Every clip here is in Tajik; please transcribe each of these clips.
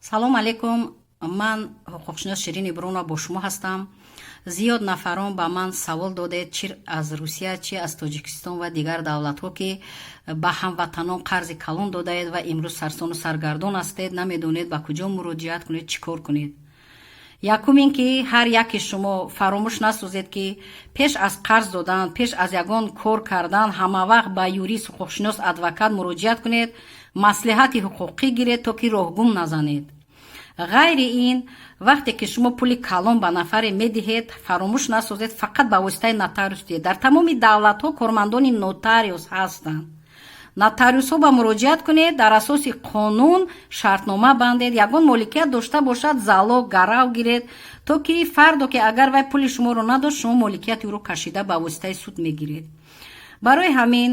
Салом алейкум, ман ҳуқуқшинос Ширин Ибронова бо шумо ҳастам. Зиёд нафарон ба ман савол додед, чи аз Русия, чи аз Тоҷикистон ва дигар давлатҳо, ки ба ҳамватанон қарзи калон додаед ва имрӯз сарсону саргардон ҳастед, намедонед, ба куҷо муроҷиат кунед, чӣ кор кунед. Якум ин ки ҳар яке шумо фаромӯш насозед, ки пеш аз қарз додан, пеш аз ягон кор кардан ҳамавақт ба юрист, ҳуқуқшинос, адвокат муроҷиат кунед, маслиҳати ҳуқуқӣ гиред, то ки роҳгум назанед. Ғайри ин, вақте ки шумо пули калон ба нафаре медиҳед, фаромӯш насозед, фақат ба воситаи нотариус диҳед. Дар тамоми давлатҳо кормандони нотариус ҳастанд. Нотариусҳо ба муроҷиат кунед, дар асоси қонун шартнома бандед, ягон моликият дошта бошад, залог, гарав гиред, то ки фардо ки агар вай пули шуморо надошт, шумо моликияти ӯро кашида ба воситаи суд мегиред. Барои ҳамин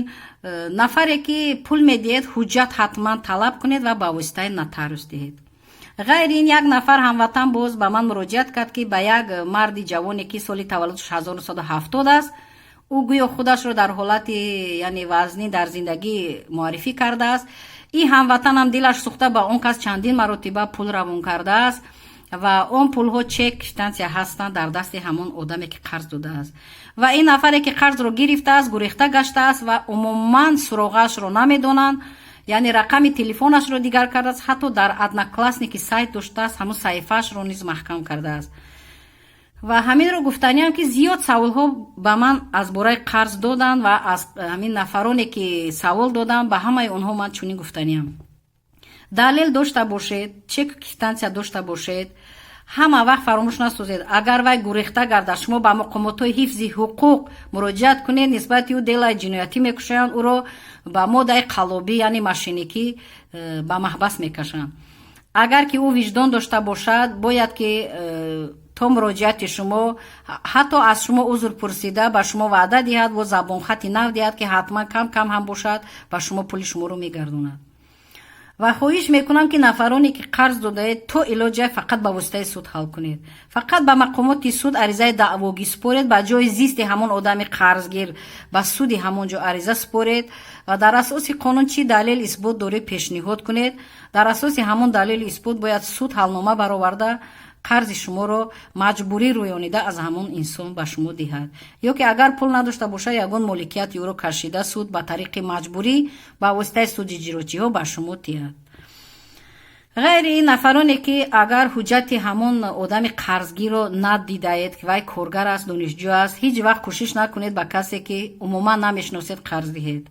нафаре ки пул медиҳед, ҳуҷҷат ҳатман талаб кунед ва ба воситаи нотариус диҳед. Ғайри ин, як нафар ҳамватан боз ба ман муроҷиат кард, ки ба як марди ҷавоне, ки соли таваллудаш 1970 аст, ӯ гӯё худашро дар ҳолати, яъне, вазнин дар зиндагӣ муаррифӣ кардааст. Ин ҳамватанам дилаш сӯхта, ба он кас чандин маротиба пул равон кардааст ва он пулҳо, чек, квитансия ҳастанд дар дасти ҳамон одаме, ки қарз додааст. Ва ин нафаре, ки қарзро гирифтааст, гурехта гаштааст ва умуман суроғаашро намедонанд, яъне рақами телефонашро дигар кардааст, ҳатто дар Одноклассники сайт доштааст, ҳамон саҳифаашро низ маҳкам кардааст. Ва ҳаминро гуфтаниам, ки зиёд саволҳо ба ман аз бораи қарз доданд ва аз ҳамин нафароне, ки савол доданд, ба ҳамаи онҳо ман чунин гуфтаниам: далел дошта бошед, чек, квитансия дошта бошед. Ҳама вақт фаромӯш насозед, агар вай гурехта гардад, шумо ба мақомотҳои ҳифзи ҳуқуқ муроҷиат кунед, нисбати ӯ делаи ҷиноятӣ мекушоянд, ӯро ба моддаи қаллобӣ, яъне мошенникӣ, ба маҳбас мекашанд. Агар ки ӯ виҷдон дошта бошад, бояд ки то муроҷиати шумо ҳатто аз шумо узр пурсида, ба шумо ваъда диҳад, бо забонхати нав диҳад, ки ҳатман кам кам ҳам бошад, ба шумо пули шуморо мегардонад. Ва хоҳиш мекунам, ки нафароне, ки қарз додаед, то илоҷа фақат ба воситаи суд ҳал кунед. Фақат ба мақомоти суд аризаи даъвогӣ супоред, ба ҷои зисти ҳамон одами қарзгир, ба суди ҳамон ҷо ариза супоред ва дар асоси қонун чӣ далел, исбот доред, пешниҳод кунед. Дар асоси ҳамон далелу исбот бояд суд ҳалнома бароварда, қарзи шуморо маҷбурӣ рӯёнида аз ҳамон инсон ба шумо диҳад, ё ки агар пул надошта бошад, ягон моликияти ӯро кашида, суд ба тариқи маҷбурӣ ба воситаи суди иҷрочиҳо ба шумо диҳад. Ғайри ин, нафароне, ки агар ҳуҷҷати ҳамон одами қарзгирро надидаед, ки вай коргар аст, донишҷӯ аст, ҳеҷ вақт кӯшиш накунед ба касе, ки умуман намешиносед, қарз диҳед.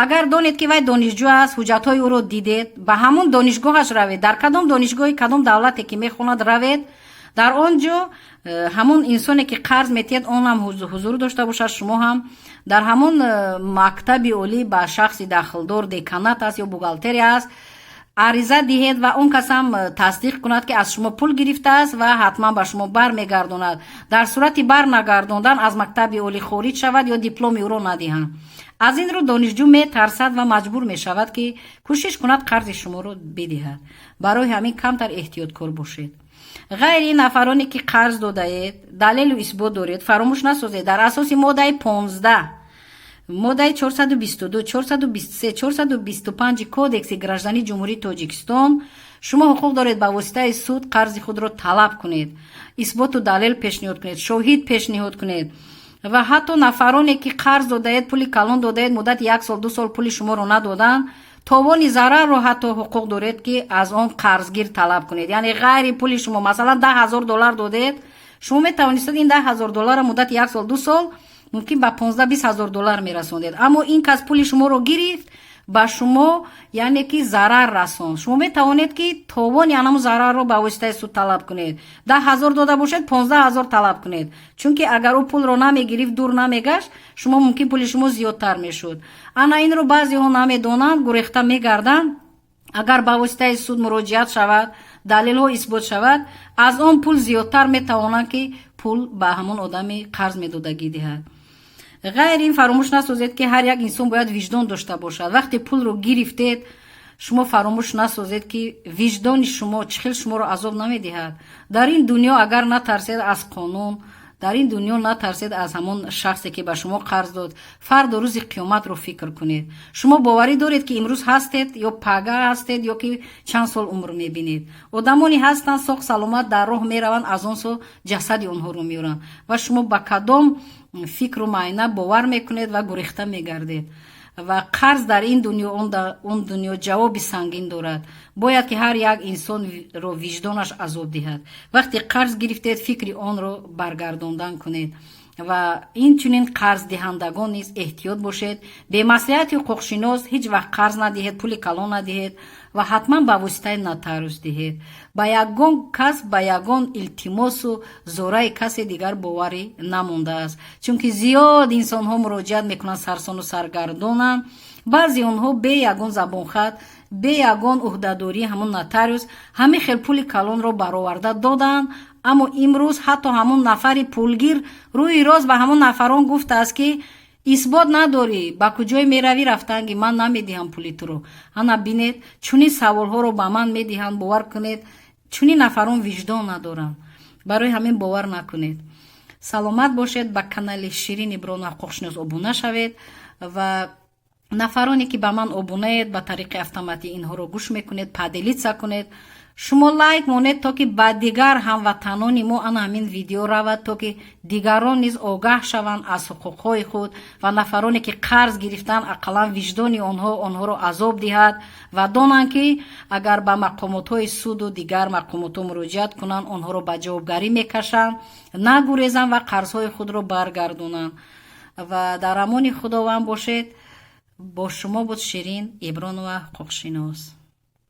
Агар донед, ки вай донишҷӯ аст, ҳуҷҷатҳои ӯро дидед, ба ҳамон донишгоҳаш равед, дар кадом донишгоҳи кадом давлате ки мехонад, равед. Дар он ҷо ҳамон инсоне, ки қарз метиҳад, он ҳам ҳузур дошта бошад, шумо ҳам дар ҳамон мактаби олӣ ба шахси дахлдор, деканат аст ё бухгалтерия аст, ариза диҳед ва он кас ҳам тасдиқ кунад, ки аз шумо пул гирифтааст ва ҳатман ба шумо бармегардонад. Дар сурати барнагардондан аз мактаби олӣ хориҷ шавад ё дипломи ӯро надиҳанд. Аз ин рӯ донишҷӯ метарсад ва маҷбур мешавад, ки кӯшиш кунад қарзи шуморо бидиҳад. Барои ҳамин камтар эҳтиёткор бошед. Ғайри ин, нафароне, ки қарз додаед, далелу исбот доред, фаромӯш насозед, дар асоси моддаи 15, моддаи 422, 423, 425 Кодекси граждании Ҷумҳурии Тоҷикистон шумо ҳуқуқ доред ба воситаи суд қарзи худро талаб кунед, исботу далел пешниҳод кунед, шоҳид пешниҳод кунед. Ва ҳатто нафароне, ки қарз додаед, пули калон додаед, муддати як сол, 2 сол пули шуморо надоданд, товони зарарро ҳатто ҳуқуқ доред, ки аз он қарзгир талаб кунед. Яъне ғайри пули шумо, масалан, 10 000 доллар додед, шумо метавонистед ин 10 000 долларро муддати як сол, 2 сол мумкин ба 15-20 ҳазор доллар мерасондед. Аммо ин кас пули шуморо гирифт, ба шумо, яъне ки, зарар расонд. Шумо метавонед, ки товони анаму зарарро ба воситаи суд талаб кунед. 10 000 дода бошед, 15 000 талаб кунед, чунки агар ӯ пулро намегирифт, дур намегашт, шумо мумкин пули шумо зиёдтар мешуд. Ана инро баъзеҳо намедонанд, гурехта мегарданд. Агар ба воситаи суд муроҷиат шавад, далелҳо исбот шавад, аз он пул зиёдтар метавонанд, ки пул ба ҳамон одами қарз медодагӣ диҳад. Ғайри ин, фаромӯш насозед, ки ҳар як инсон бояд виҷдон дошта бошад. Вақте пулро гирифтед, шумо фаромӯш насозед, ки виҷдони шумо чӣ хел шуморо азоб намедиҳад. Дар ин дунё агар натарсед аз қонун. Дар ин дунё натарсед аз ҳамон шахсе, ки ба шумо қарз дод. Фардо, рӯзи қиёматро фикр кунед. Шумо боварӣ доред, ки имрӯз ҳастед ё пага ҳастед, ё ки чанд сол умр мебинед? Одамоне ҳастанд, соғ саломат дар роҳ мераванд, аз он со ҷасади онҳоро меоранд. Ва шумо ба кадом фикру маъна бовар мекунед ва гурехта мегардед? Ва қарз дар ин дунё, он дунё ҷавоби сангин дорад. Бояд, ки ҳар як инсонро виҷдонаш азоб диҳад. Вақте қарз гирифтед, фикри онро баргардондан кунед. Ва инчунин қарздиҳандагон низ эҳтиёт бошед. Бемаслиҳати ҳуқуқшинос ҳеҷ вақт қарз надиҳед, пули калон надиҳед ва ҳатман ба воситаи нотариус диҳед. Ба ягон кас, ба ягон илтимосу зораи касе дигар боварӣ намондааст, чунки зиёд инсонҳо муроҷиат мекунанд, сарсону саргардонанд. Баъзе онҳо бе ягон забонхат, бе ягон ӯҳдадории ҳамон нотариус ҳамин хел пули калонро бароварда доданд. Аммо имрӯз ҳатто ҳамон нафари пулгир рӯи рост ба ҳамон нафарон гуфтааст, ки исбот надорӣ, ба куҷое меравӣ, рафтанги ман намедиҳам пули туро. Ана бинед, чунин саволҳоро ба ман медиҳанд. Бовар кунед, чунин нафарон виҷдон надоранд. Барои ҳамин бовар накунед. Саломат бошед. Ба канали Ширини Иброна ҳуқуқшинос обуна шавед ва нафароне, ки ба ман обунаед, ба тариқи автоматӣ инҳоро гӯш мекунед, поделиться кунед. Шумо лайк монед, то ки ба дигар ҳамватанони мо ана ҳамин видео равад, то ки дигарон низ огаҳ шаванд аз ҳуқуқҳои худ ва нафароне, ки қарз гирифтанд, ақаллан виҷдони онҳо онҳоро азоб диҳад ва донанд, ки агар ба мақомотҳои суду дигар мақомотҳо муроҷиат кунанд, онҳоро ба ҷавобгарӣ мекашанд. Нагурезанд ва қарзҳои худро баргардонанд. Ва дар амони Худованд бошед. Бо шумо буд Ширин Ибронова, ҳуқуқшинос.